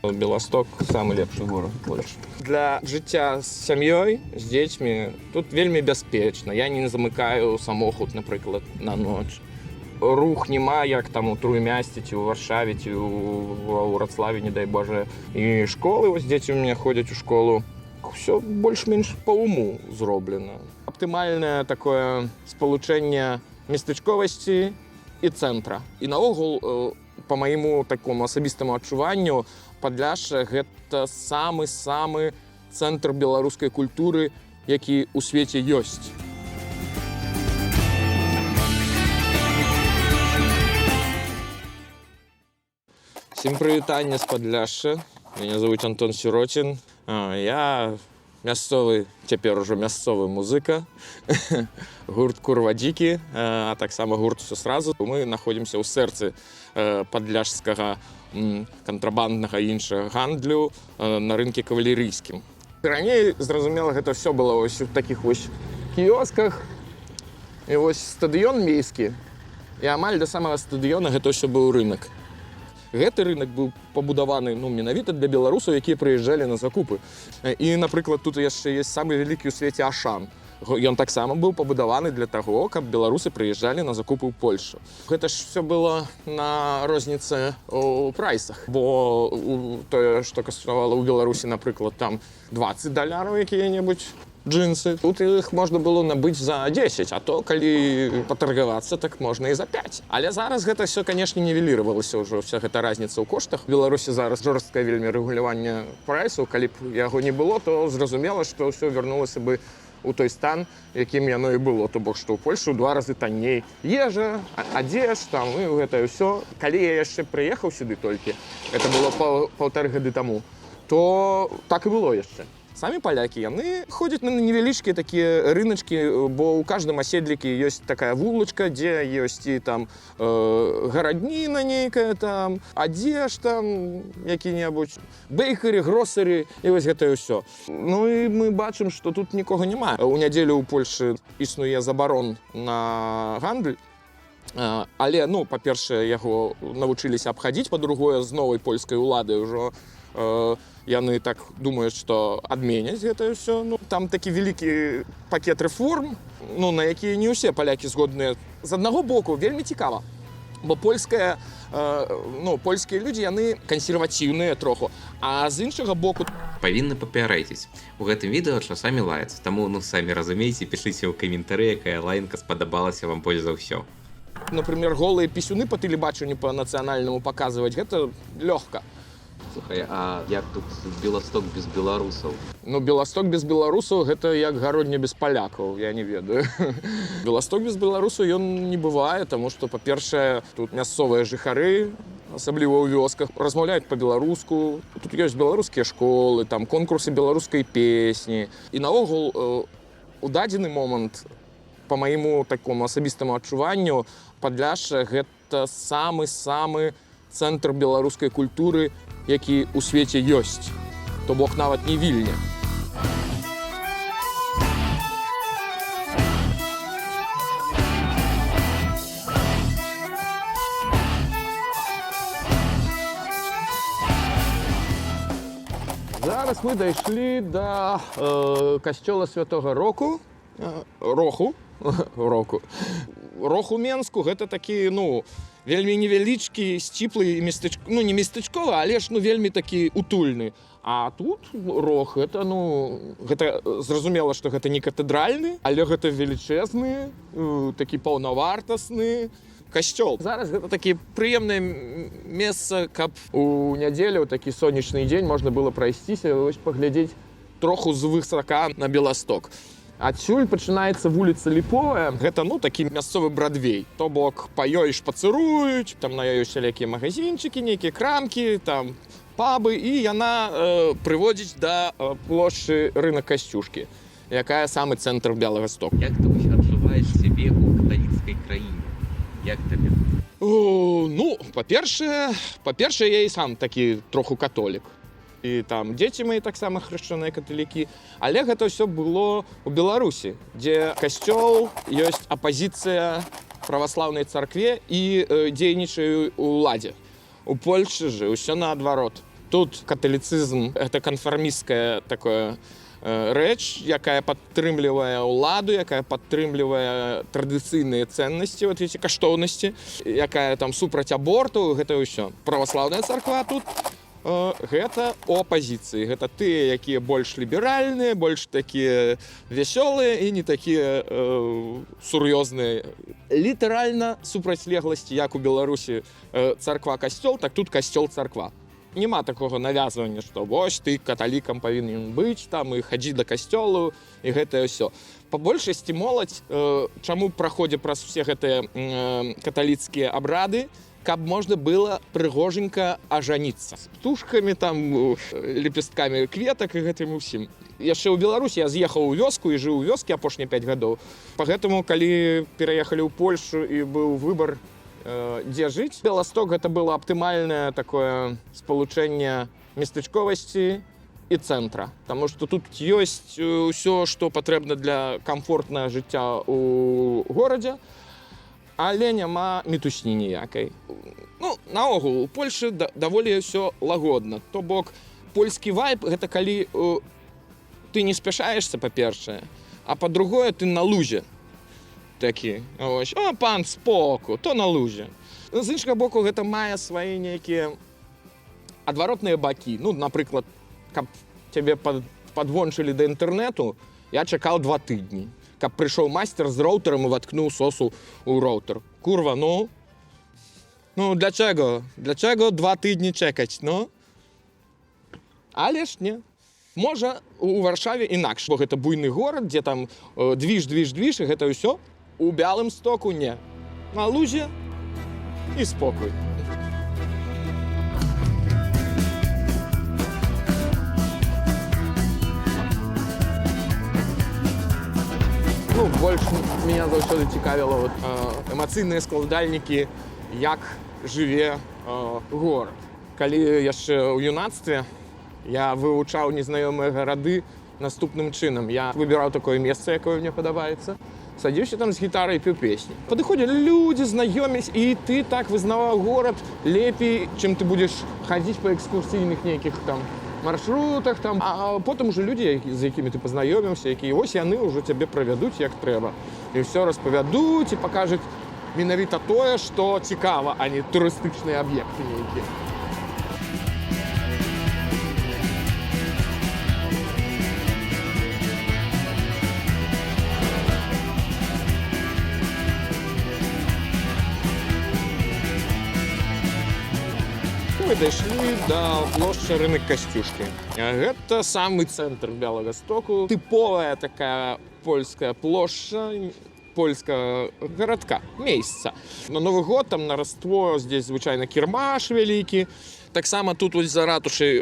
Беласток — самы лепшы горад Польшы. Для жыцця з сям'ёй, з дзецьмі тут вельмі бяспечна. Я не замыкаю самохуд, напрыклад, на ноч. Рух няма, як там у Труймясці ці ў Варшаве ці ў Урацлаве, не дай Божа. І школы, вось дзеці у мяне ходзяць у школу. Всё больш-менш па уму зроблена. Аптымальнае такое спалучэнне местачковасці і цэнтра. І наогул, па майму такому асабістаму адчуванню, Падляшша — гэта самы-самы цэнтр беларускай культуры, які ў свеце ёсць. Всем прывітанне з Падляшша. Мяне зовут Антон Сіротін. Я мясцовы, цяпер ужо мясцовы музыка. Гурт «Курва Дзікі», а таксама гурт «Всё сразу». Мы находзімся ў сэрцы падляшскага кантрабанднага і іншага гандлю на рынке Кавалерыйскім. Раней, зразумела, гэта всё было вось у такіх вось кіёсках. І вось стадыён мейскі. І амаль да самага стадыёна гэта ўсё быў рынок. Гэты рынок быў пабудаваны, ну, менавіта для беларусаў, якія прыязджалі на закупы. І, напрыклад, тут яшчэ есть самы вялікі ў свеце Ашан. Ён таксама быў пабудаваны для таго, каб беларусы прыязджалі на закупы ў Польшу. Гэта ж всё было на розніцы у прайсах, бо тое, што каштавала ў Беларусі, напрыклад, там 20 даляраў якія-небудзь джинсы, тут іх можна было набыць за 10, а то калі патаргавацца, так можна і за 5. Але зараз гэта всё, конечно, нівеліравалася ўжо, вся гэта разніца ў коштах. У Беларусі зараз жорсткае вельмі рэгуляванне прайсу. Калі б яго не было, то зразумела, што ўсё вярнулася бы у той стан, якім яно і было, то бок што ў Польшу ў два разы танней ежа, адзеж там і гэта ўсё. Калі я яшчэ прыехаў сюды толькі, это было паўтары гады таму, то так і было яшчэ. Самі палякі, яны ходзяць на невялічкія такія рыначкі, бо ў каждым аседлікі ёсць такая вулачка, дзе ёсць і там гарадніна нейкая, там адзеж, там які-небудзь бейкары, гросары і вось гэта ўсё. Ну і мы бачым, што тут нікога няма. У нядзелю ў Польшы існуе забарон на гандль. Але, ну, па-першае, яго навучыліся абхадзіць, па-другое, з новай польскай уладай ўжо яны так думаюць, што адменяць гэта ўсё. Ну, там такі вялікі пакет рэформ, ну, на якія не ўсе палякі згодныя. З аднаго боку, вельмі цікава, бо ну, польскія людзі, яны кансерватыўныя троху, а з іншага боку Павінны папярэдзіць. У гэтым відэо часамі лаяцца, таму, ну, самі разумееце, пішыце ў каментары, якая лаянка спадабалася вам больш за ўсё. Например, голыя пісюны па тэлебачанню па нацыянальнаму паказваць — гэта лёгка. Слухай, а як тут Беласток без беларусаў? Ну, Беласток без беларусаў — гэта як Гародня без палякаў, я не ведаю. Беласток без беларусаў ён не бывае, таму што, па-першае, тут мясцовыя жыхары, асабліва ў вёсках, размаўляюць па-беларуску. Тут ёсць беларускія школы, там конкурсы беларускай песні. І наогул, у дадзены момант, па майму такому асабістаму адчуванню, Падляшша — гэта самы-самы цэнтр беларускай культуры, які ў свеце ёсць. То бок нават не Вільня. Зараз мы дайшлі да касцёла святого Року, Роху, Року. Роху Менску — гэта такі, ну, вельмі невялічкі, сціплы местач... ну, не местачковы, але ж, ну, вельмі такі утульны. А тут рог это, ну, гэта зразумела, што гэта не катэдральны, але гэта велічэзны, такі паўнавартасны касцёл. Зараз гэта такі прыемнае месца, каб у нядзелю, ў такі сонечны дзень можна было прайсціся, вось паглядзець троху звысака на Беласток. Адсюль пачынаецца вуліца Ліповая. Гэта, ну, такі мясцовы Брадвей. То бок па ёй шпацыруюць, там на ёй усялякія магазинчыкі, нейкія крамкі, там пабы, і яна прыводзіць да плошчы Рынок Касцюшкі, якая самы цэнтр Белага Стоку. Як ты вось адчуваеш сябе ў каталіцкай краіне? Як табе? О, ну, па-першае, я і сам такі троху католік. І там дзеці мои таксама хрышчаныя каталікі. Але гэта ўсё было ў Беларусі, дзе касцёл ёсць апазіцыя праваслаўнай царкве і дзейнічае ў уладзе. У Польшчы же ўсё наадварот. Тут каталіцызм — это канфармісцкая такое рэч, якая падтрымлівае ўладу, якая падтрымлівае традыцыйныя ценнасці, вот эти каштоўнасці, якая там супраць аборту, гэта ўсё. Праваслаўная царква тут гэта у апазіцыі. Гэта тыя, якія больш ліберальныя, больш такія вясёлыя і не такія сур'ёзныя. Літаральна супрацьлегласці, як у Беларусі царква касцёл, так тут касцёл царква. Няма такога навязвання, што вось ты каталікам павінен быць там і хадзі да касцёлу і гэтае ўсё. Па большасці моладзь чаму праходзе праз усе гэтыя каталіцкія абрады, каб можна было прыгоженька ажаніцца з птушкамі там, лепесткамі кветак і гэтым усім. Яшчэ ў Беларусі я з'ехаў у вёску і жыў у вёске апошнія 5 гадоў. Па гэтаму, калі пераехалі ў Польшу і быў выбар, дзе жыць, Беласток — гэта было аптымальнае такое спалучэнне местачковасці і цэнтра. Таму што тут ёсць ўсё, што патрэбна для камфортнага жыцця ў горадзе, але няма мітусні ніякай. Ну, наогул, у Польшы даволі ўсё лагодна. То бок польскі вайб — гэта калі ты не спяшаешся, па-першае, а па-другое, ты на лузе. Такі, ось, о, пан споку, то на лузе. Ну, з іншага боку, гэта мае свае нейкія адваротныя бакі. Ну, напрыклад, каб цябе падвончылі да інтэрнэту, я чакаў 2 тыдні, каб прыйшоў майстер з роутарам і ваткнуў сосу ў роутер. Курва, ну. Ну, для чаго? Для чаго 2 тыдні чакаць, ну? Але ж не. Можа, у Варшаве інакш, бо гэта буйны горад, дзе там движ, движ, движ, і гэта ўсё. У Бялым Стоку не. На лузе і спокой. Ну, больш меня заўсёды цікавіла вот, эмацыйныя складальнікі, як жыве горад. Калі яшчэ ў юнацтве я вывучаў незнаёмыя гарады наступным чынам. Я выбіраў такое месца, якое мне падабаецца. Садзіўся там з гітарай, пеў песні. Падыходзілі людзі, знаёміць, і ты так вызнаваў горад лепей, чым ты будзеш хадзіць па экскурсійных нейкіх там маршрутах там. А потым уже людзі, з якімі ты пазнаёміўся, якія вось яны ўжо цябе правядуць як трэба. І ўсё распавядуць і пакажуць менавіта тое, што цікава, а не турыстычныя аб'екты нейкія. Мы дайшлі да плошчы Рынок Касцюшкі. Гэта самы цэнтр Бялага Стоку. Тыповая такая польская плошча польскага гарадка, месца. На Новы год, там на Раство здесь звычайна кірмаш вялікі. Таксама тут вось за ратушай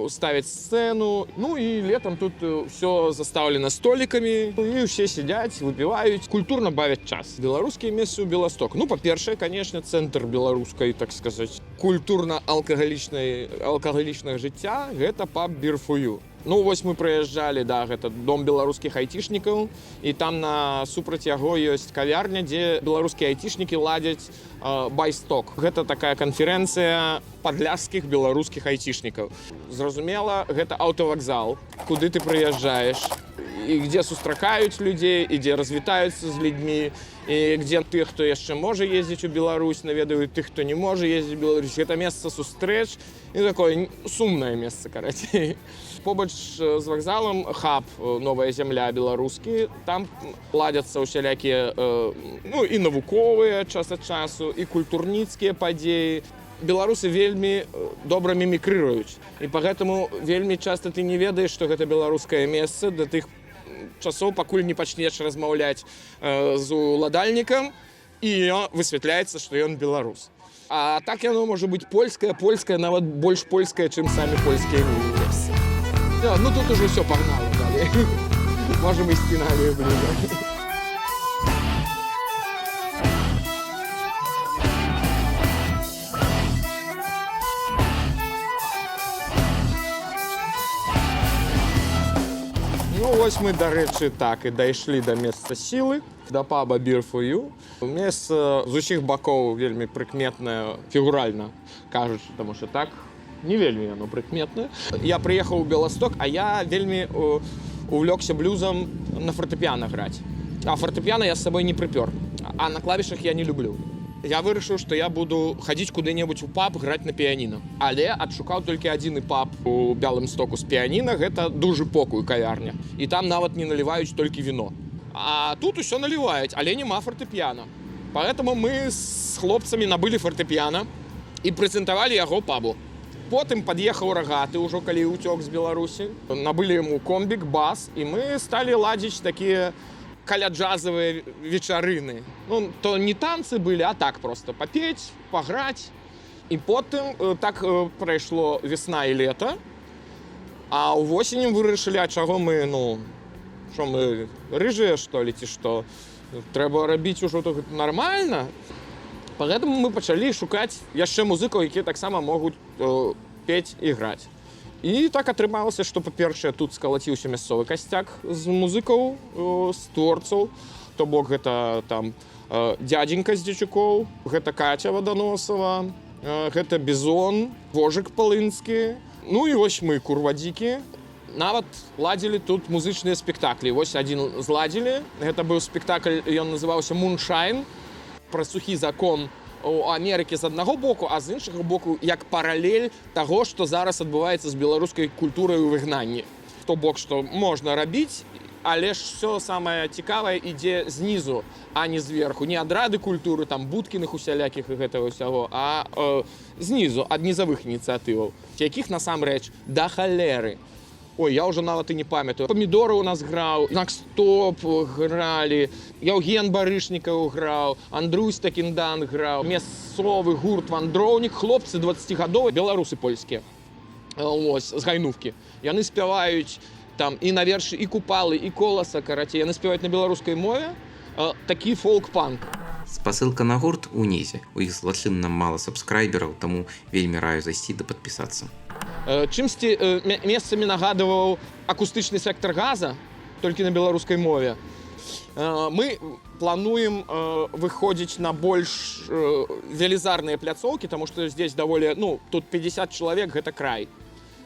ставяць сцэну. Ну і летом тут ўсё застаўлена столікамі. І ўсе сядзяць, выпіваюць, культурна бавяць час. Беларускія месцы ў Беласток. Ну, па-першае, конечно, цэнтр беларускай, так сказать, культурна-алкагалічнай алкагалічнага жыцця — гэта паб Бірфую. Ну вось мы прыязджалі, да, гэта дом беларускіх айцішнікаў, і там насупраць яго ёсць кавярня, дзе беларускія айцішнікі ладзяць Байсток. Гэта такая канферэнцыя падляшскіх беларускіх айцішнікаў. Зразумела, гэта аўтавакзал, куды ты прыязджаеш і где сустракаюць людзей, і дзе развітаюцца з людзьмі, і где тых, хто яшчэ можа ездзіць у Беларусь, наведаюць тых, хто не можа ездзіць у Беларусь. Гэта месца сустрэч і такое сумнае месца, карацей. Побач з вакзалам хаб «Новая зямля» беларускі. Там ладзяцца ўсялякія ну, і навуковыя час ад часу, і культурніцкія падзеі. Беларусы вельмі добра мімікрыруюць. І па гэтаму вельмі часта ты не ведаеш, што гэта беларускае месца да тых часоў, пакуль не пачнеш размаўляць з уладальнікам і высвятляецца, што ён беларус. А так яно можа быць польскае, польскае, нават больш польскае, чым самі польскія месцы. Всё, ну тут уже все, погнали далее. Можем идти на ближе. Ну вось мы, дарэчы, так і дайшлі да месца сілы, да паба Beer for You. Месца з усіх бакоў вельмі прыкметнае, фігуральна кажучы, таму што так Не вельмі яно прыкметнае. Я прыехаў у Беласток, а я вельмі увлёкся блюзам, на фартэпіяна граць. А фартэпіяна я з сабой не прыпёр. А на клавішах я не люблю. Я вырашыў, што я буду хадзіць куды-небудзь у паб граць на піяніна. Але адшукаў толькі адзіны паб у Бялым Стоку з піяніна, гэта «Дужы покой», кавярня. І там нават не наліваюць, толькі віно. А тут усё наліваюць, але няма фартэпіяна. Поэтому мы з хлопцамі набылі фартэпіяна і прэзентавалі яго пабу. Потым пад'ехаў Рагаты ўжо, калі ўцёк з Беларусі. Набылі яму комбік, бас, і мы сталі ладзіць такія каляджазавыя вечарыны. Ну, то не танцы былі, а так просто папець, паграць. І потым так прайшло весна і лета. А ўвосень вырашылі, а чаго мы, ну, што мы, рыжыя, што ли, ці што? Трэба рабіць ужо так нармальна. Поэтому мы пачалі шукаць яшчэ музыкаў, якія таксама могуць пець і граць. І так атрымалася, што, па-першае, тут скалаціўся мясцовы касцяк з музыкаў, з творцаў. То бок гэта там Дзядзенька з Дзечукоў, гэта Каця Ваданосава, гэта Бізон, Вожык Палынскі. Ну і вось мы, Курвадзікі. Нават ладзілі тут музычныя спектаклі. Вось адзін зладзілі. Гэта быў спектакль, ён называўся «Муншайн», пра сухі закон у Амерыкі з аднаго боку, а з іншага боку як паралель таго, што зараз адбываецца з беларускай культурай у выгнанні. То бок, што можна рабіць, але ж все самае цікавае ідзе знізу, а не зверху. Не ад рады культуры, там, Будкіных усялякіх і гэтага ўсяго, а знізу, ад нізавых ініцыятываў, якіх насамрэч да халеры. Ой, я ўжо нават і не памятаю. Памідоры у нас граў, Знак Стоп гралі, Яўген Барышнікаў граў, Андрусь Такіндан граў, мясцовы гурт «Вандроўнік», хлопцы 20гадовыя, беларусы польскія. Ось, з Гайнувкі. Яны спяваюць там і на вершы і Купалы, і Коласа, карацей, яны спяваюць на беларускай мове, такі фолк-панк. Спасылка на гурт унізе. У іх злачынна мала сабскрайбераў, таму вельмі раю зайсці да падпісацца. Чымсьці месцамі нагадываў акустычны «Сектор газа», толькі на беларускай мове. Мы плануем выходзіць на больш велізарныя пляцоўкі, таму што здесь даволі, ну, тут 50 чалавек гэта край.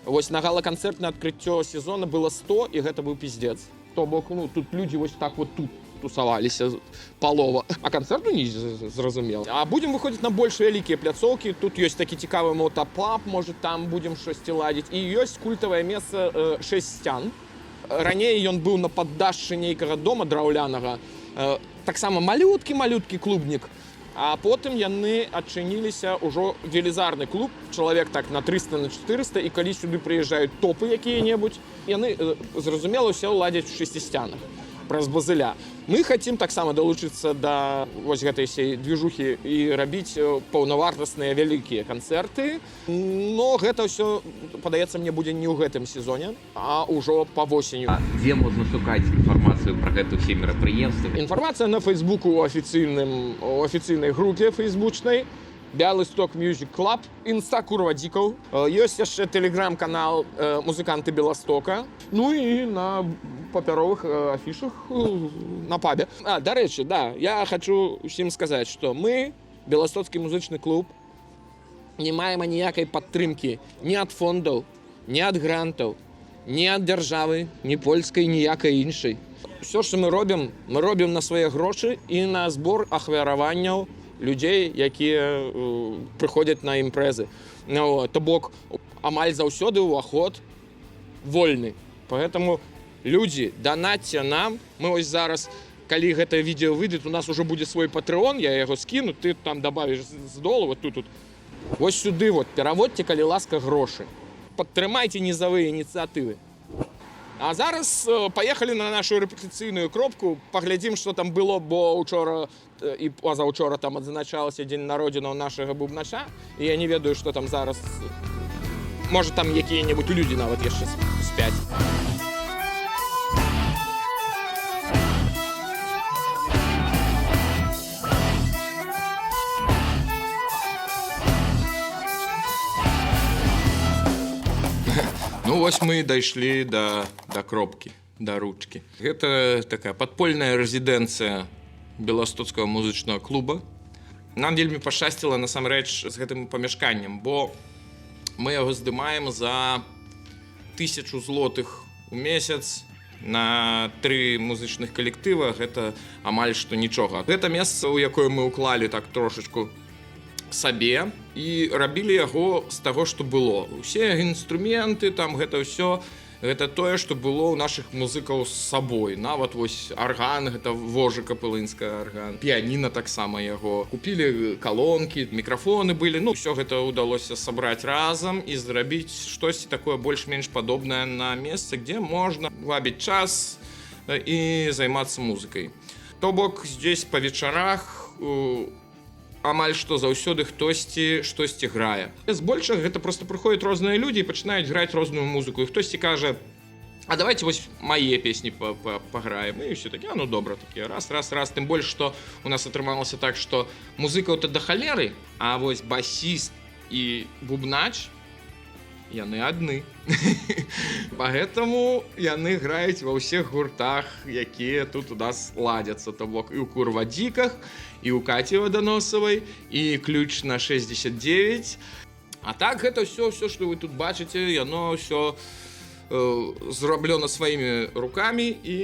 Вось на гала-канцэрт на адкрыццё сезона было 100, і гэта быў пиздец. То бок, ну, тут людзі вось так вот тут тусаваліся палова. А канцэрт унізе, зразумела. А будзем выходзіць на больш вялікія пляцоўкі. Тут ёсць такі цікавы мотапаб, можа, там будзем штосьці ладзіць. І ёсць культавае месца «Шэсць сцян». Раней ён быў на паддашшы нейкага дома драўлянага. Таксама малюткі-малюткі клубнік. А потым яны адчыніліся, ўжо велізарны клуб, чалавек так на 300, на 400, і калі сюды прыязджаюць топы якія-небудзь, яны, зразумела, ўсе ладзяць у «Шасці сцянах» праз Базыля. Мы хацім таксама далучыцца да вось гэтай сей движухі і рабіць паўнавартасныя вялікія канцэрты. Но гэта ўсё, падаецца мне, будзе не ў гэтым сезоне, а ўжо па восенню. А дзе можна шукаць інфармацыю пра гэта ўсе мерапрыемствы? Інфармацыя на Фейсбуку, у афіцыйнай групе фейсбучнай Бялысток Music Club, інста Курвадзікаў. Ёсць яшчэ тэлеграм-канал «Музыканты Беластока». Ну і на папяровых афішах на пабе. А, дарэчы, да, я хочу усім сказаць, што мы, Беластоцкі музычны клуб, не маем аніякай падтрымкі ні ад фондаў, ні ад грантаў, ні ад дзяржавы, ні польскай, ніякай іншай. Усё, што мы робім на свае грошы і на збор ахвяраванняў людзей, якія прыходзяць на імпрэзы. Ну, то бок амаль заўсёды ўваход вольны. Поэтому, людзі, данацьце нам. Мы вось зараз, калі гэта відэо выйдзе, у нас уже будзе свой Patreon, я яго скіну, ты там добавишь з долу, вот тут. Вось сюды вот пераводьте, калі ласка, грошы. Падтрымайце нізавыя ініцыятывы. А зараз паехалі на нашу рэпетыцыйную кропку, паглядзім, што там было, бо учора і пазаўчора там адзначалася дзень народзінаў нашага бубнача, і я не ведаю, што там зараз. Можа, там якія-небудзь людзі нават яшчэ спяць. Ну вось мы і дайшлі да кропкі, да ручкі. Гэта такая падпольная рэзідэнцыя Беластоцкага музычнага клуба. Нам вельмі пашчасціла насамрэч з гэтым памяшканнем, бо Мы яго здымаем за 1000 злотых у месяц на тры музычных калектыва. Гэта амаль што нічога. Гэта месца, у якое мы ўклалі так трошачку сабе і рабілі яго з таго, што было. Усе інструменты там, гэта ўсё, гэта тое, што было ў нашых музыкаў з сабой. Нават вось арган, гэта Вожыка Пылынская арган, піяніна таксама яго купілі, калонкі, мікрафоны былі. Ну, все гэта ўдалося сабраць разам і зрабіць штосьці такое больш-менш падобнае на месца, где можна вабіць час і займацца музыкай. То бок здесь па вечарах амаль што заўсёды хтосьці штосьці грае. Збольшага гэта просто прыходзяць розныя людзі і пачынаюць граць розную музыку, і хтосьці кажа: «А давайте вось мае песні паграем», і все такі: «А, ну добра», такія раз, раз, раз. Тым больш што у нас атрымалася так, што музыкаў-то да халеры, а вось басіст і бубнач, яны адны. Поэтому яны граюць ва ўсіх гуртах, якія тут у нас ладзяцца. То бок і ў Курвадзіках, і ў Каці Ваданосавай, і Ключ на 69. А так гэта все, что вы тут бачыце, яно ўсё зраблена сваімі рукамі і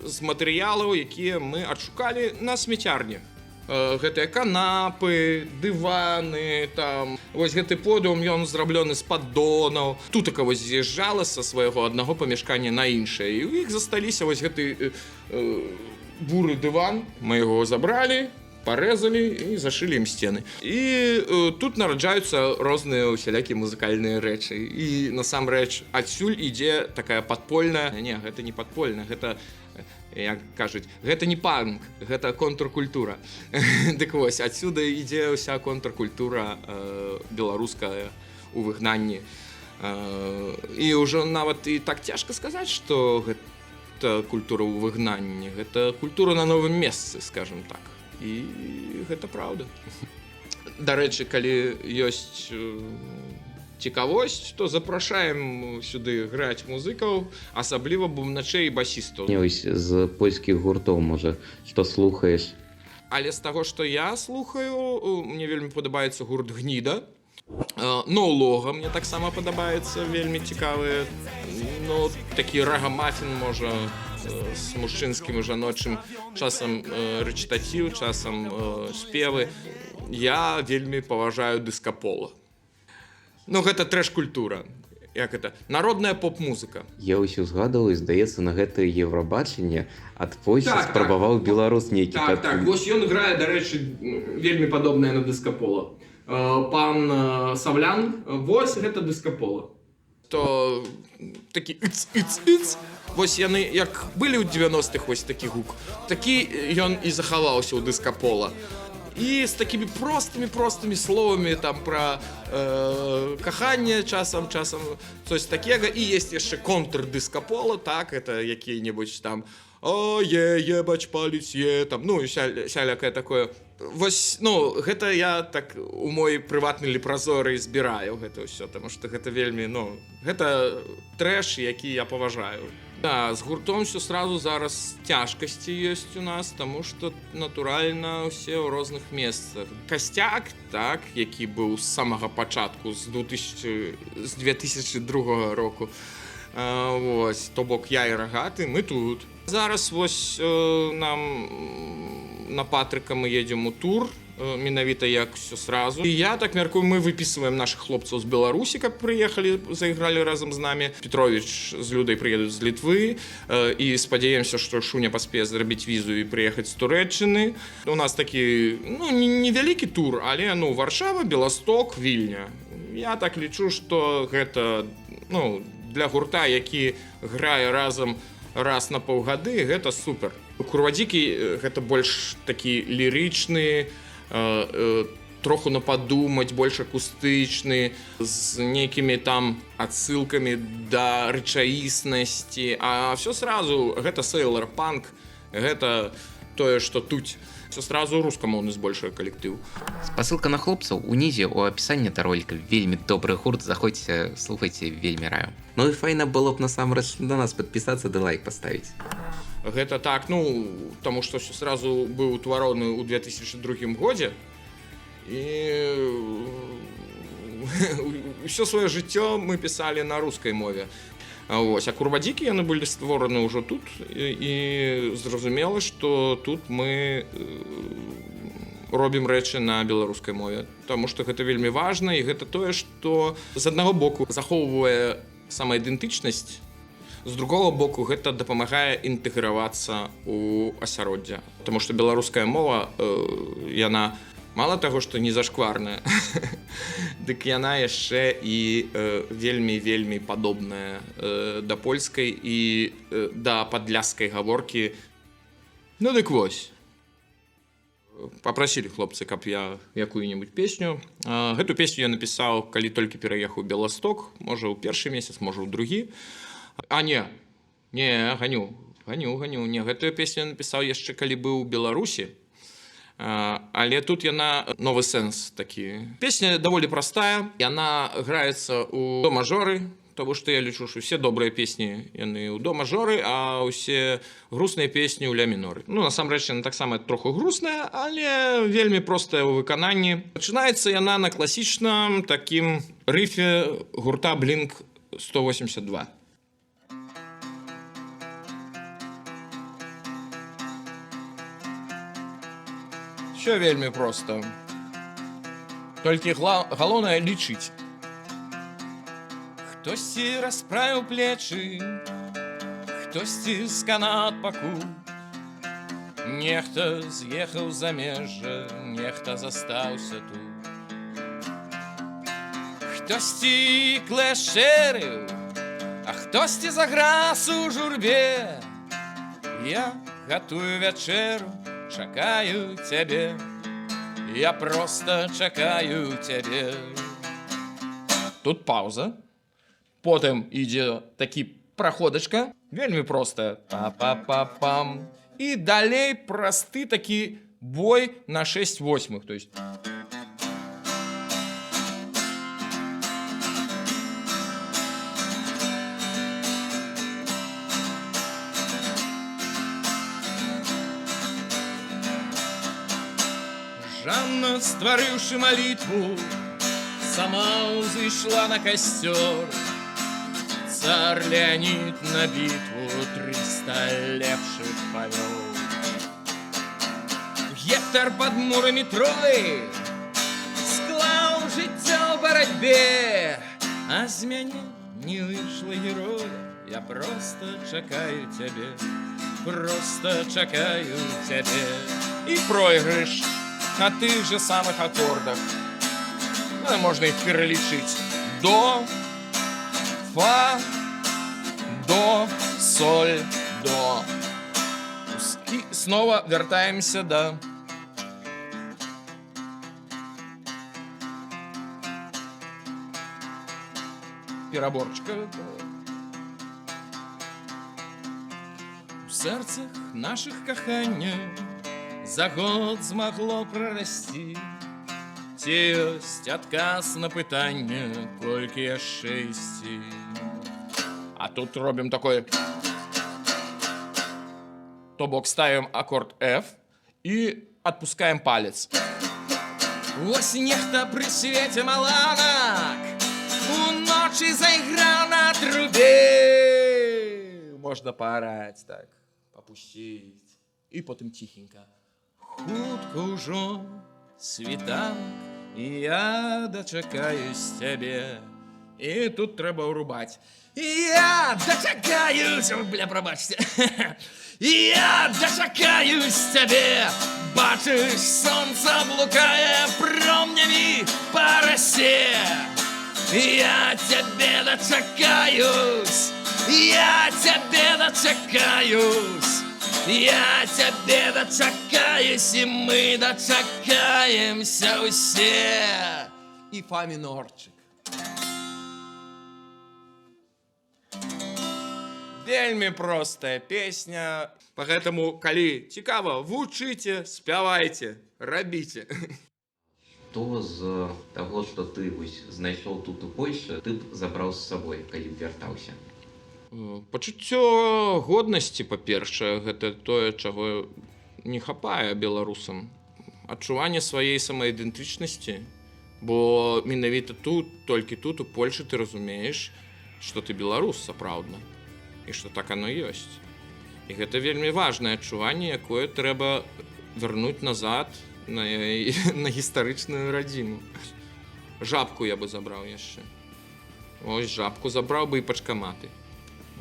з матэрыялаў, якія мы адшукалі на смецярні. Гэтыя канапы, дываны, там вось гэты подыум, ён зраблены з паддонаў. Тутака вось з'язджала са свайго аднаго памяшкання на іншае, і ў іх засталіся вось гэты буры дыван. Мы яго забралі, парэзалі і зашылі ім сцены. І тут нараджаюцца розныя усялякія музыкальныя рэчы. І насамрэч адсюль ідзе такая падпольная, не, гэта не падпольная, гэта, як кажуць, гэта не панк, гэта контркультура. Дык вось, адсюда ідзе ўся контркультура беларуская у выгнанні. І ўжо нават і так цяжка сказаць, што гэта культура ў выгнанні, гэта культура на новым месцы, скажем так. І гэта праўда. Дарэчы, калі ёсць цікавосць, то запрашаем сюды граць музыкаў, асабліва бубначэй і басістаў. Не, ось з польскіх гуртоў, можа, што слухаеш? Але з таго, што я слухаю, мне вельмі падабаецца гурт Гніда. Ну, Лога мне таксама падабаецца, вельмі цікавы. Ну, такі рагамафін, можа, з мужчынскім і жаночым, часам рэчытаціў, часам спевы. Я вельмі паважаю Дыскапола. Ну, гэта трэш-культура. Як это? Народная поп-музыка. Я ўсё згадаў, і здаецца, на гэтае Еўрабачанне ад Польшчы Так, спрабаваў беларус нейкі. Так, вось ён грае, дарэчы, вельмі падобнае на Дыскапола. Пан Савлян, вось гэта Дыскапола. То такі ыц, ыц, ыц. Вось яны як былі ў 90-х, вось такі гук. Такі ён і захаваўся ў Дыскапола. І з такімі простымі простымі словамі там пра каханне часам coś такога. І есть яшчэ контр-дыскапола, так, это якія-небудзь там о е ебач паліць е там, ну і сялякае такое. Вось, ну, гэта я так у мой прыватны лепразорый збіраю гэта ўсё, таму што гэта вельмі, ну, гэта трэш, які я паважаю. Да, з гуртом все сразу зараз цяжкасці ёсць у нас, таму што натуральна ўсе ў розных месцах. Касцяк, так, які быў з самага пачатку, з 2002 року. Вось, то бок я і Рагаты, мы тут. Зараз вось нам на Патрыка мы едзем у тур, менавіта як все сразу. І я так мяркую, мы выпісваем нашых хлопцаў з Беларусі, каб прыехалі, зайгралі разам з намі. Петрович з Людай прыедуць з Літвы, і спадзяемся, што Шуня паспее зрабіць візу і прыехаць з Турэччыны. У нас такі, ну, невялікі тур, але, ну, Варшава, Беласток, Вільня. Я так лічу, што гэта, ну, для гурта, які грае разам раз на паўгады, гэта супер. Курвадзікі гэта больш такі лірычны, троху на падумаць, больш акустычны, з нейкімі там адсылкамі да рэчаіснасці. А все сразу гэта сейлор панк, гэта тое, што тут. Все сразу рускамоўны збольшага калектыў. Спасылка на хлопцаў унізе ў апісанні да роліка. Вельмі добры гурт, заходзьце, слухайце, вельмі раю. Ну і файна было б насамрэч на нас падпісацца ды лайк паставіць. Гэта так, ну, таму што все сразу быў утвароны ў 2002 годзе. І Ўсё сваё жыццё мы пісалі на рускай мове. Вось, а Курвадзікі яны былі створаны ўжо тут, і зразумела, што тут мы робім рэчы на беларускай мове, таму што гэта вельмі важна, і гэта тое, што з аднаго боку захоўвае самаідэнтычнасць, з другого боку гэта дапамагае інтэгравацца ў асяроддзе. Таму што беларуская мова, яна мала таго, што не зашкварная, дык яна яшчэ і вельмі, вельмі падобная да польскай і да падляшскай гаворкі. Ну дык вось. Папрасілі хлопцы, каб я якую-небудзь песню. Гэту песню я напісаў, калі толькі пераехаў у Беласток, можа, ў першы месяц, можа, ў другі. А не, не, ганю, ганю, ганю. Не, гэтую песню я напісаў яшчэ калі быў у Беларусі. Але тут яна новы сэнс такі. Песня даволі простая, яна граецца ў до мажоры, того што я лічу, што усе добрыя песні яны ў до мажоры, а ўсе грустныя песні ў ля міноры. Ну, насамрэч, яна таксама троху грустная, але вельмі простая ў выкананні. Пачынаецца яна на класічным такім рыфе гурта Blink 182. Всё вельмі проста. Толькі галоўнае лічыць. Хтосьці расправіў плечы, хтосьці з канат пакут. Нехта з'ехаў за межа, нехта застаўся тут. Хтосьці клэшэрыў, а хтосьці заграз у журбе. Я гатую вячэру, чакаю цябе. Я проста чакаю цябе. Тут пауза. Потым ідзе такі праходачка, вельмі простая. Па-па-па-пам. І далей просты такі бой на 6 восьмых. То есть Жанна, стварыўшы малітву, сама ўзышла на касцёр. Цар Леонид на битву 300 лепшых повел. Гектор под мурами Трои склаў жыццё ў барацьбе, а з мяне не выйшла героя. Я просто чакаю цябе, просто чакаю цябе. І пройгрыш на тых же самых аккордах. Ну, можна іх пералічыць. До, фа, до, соль, до. І снова вяртаемся до пераборчика. У сэрцах нашых кахання за год змагло прарасці. Ці ёсць адказ на пытанне, колькі яшчэ ісці. А тут робім такое. То бок ставім аккорд F і адпускаем палец. Вось нехта пры свеце маланак уночы зайграў на трубе. Можна паараць так, папусціць. І потым ціхенька. Хутка ўжо світанак, і я дачакаюсь цябе. І тут трэба ўрубаць. Я дачакаюсь, ой, бля, прабачце. Я дачакаюсь цябе. Бачыш, сонца блукае промнямі па расе. Я цябе дачакаюсь, я цябе дачакаюсь. Я цябе дачакаюсь, і мы дачакаемся ўсе. І фа мінорчык. Вельмі простая песня. Поэтому, калі цікава, вучыце, спявайце, рабіце. Што з таго, што ты вось знайшоў тут у Польшчы, ты б забраў з сабой, калі б вяртаўся? Пачуццё годнасці, па-першае, гэта тое, чаго не хапае беларусам. Адчуванне сваёй самаідэнтычнасці, Бо менавіта тут, толькі тут, у Польшы, ты разумееш, што ты беларус сапраўдна і што так оно ёсць. І гэта вельмі важнае адчуванне, якое трэба вярнуць назад на гістарычную радзіму. Жабку я бы забраў яшчэ. Ось жабку забраў бы і пачкаматы.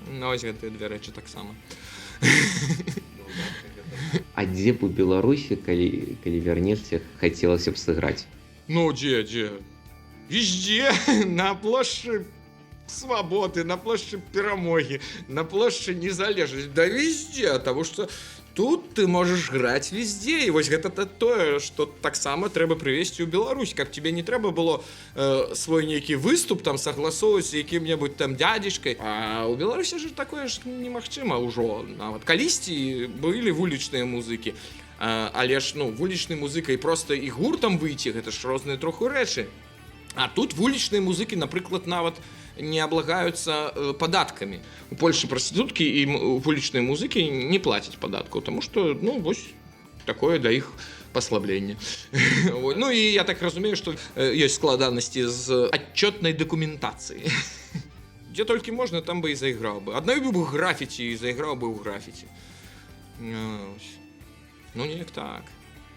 Ну, ось гэтыя две рэчы таксама. А дзе б у Беларусі, калі вярнешся, хацелася б сыграць? Ну, дзе, дзе? Везде, на плошчы Свабоды, на плошчы Перамогі, на плошчы Незалежнасці, да везде, потому что тут ты можешь граць везде. І вось гэта тое, что таксама трэба прывесці ў Беларусь, каб тебе не трэба было свой нейкі выступ там согласоўваць з якім-небудзь там дядзечкай. А у Беларусі же такое ж немагчыма ўжо. Нават калісьці былі вулічныя музыкі, але ж, ну, вулічны музыка і просто і гуртам выйти — гэта ж розныя троху рэчы. А тут вулічныя музыкі, напрыклад, нават не аблагаюцца падаткамі. У Польшы прастытуткі і вулічныя музыкі не плацяць падаткаў, тому что, ну, вось такое да іх паслабленне. Ну і я так разумею, што ёсць складанасці з адчотнай дакументацыі. Дзе толькі можна, там бы і зайграў бы. Аднавіў бы графіці і зайграў бы ў графіці. Ну, неяк так.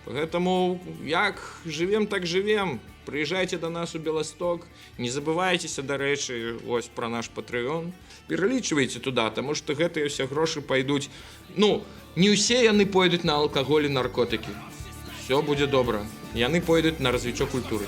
Поэтому як жывем, так жывем. Прыязджайце до нас у Беласток, не забывайцеся, дарэчы, ось пра наш Патрыён. Пералічвайце туда, таму што гэтыя ўсе грошы пайдуць. Ну, не ўсе яны пойдуць на алкаголь і наркотыкі. Все будзе добра. Яны пойдуць на развіццё культуры.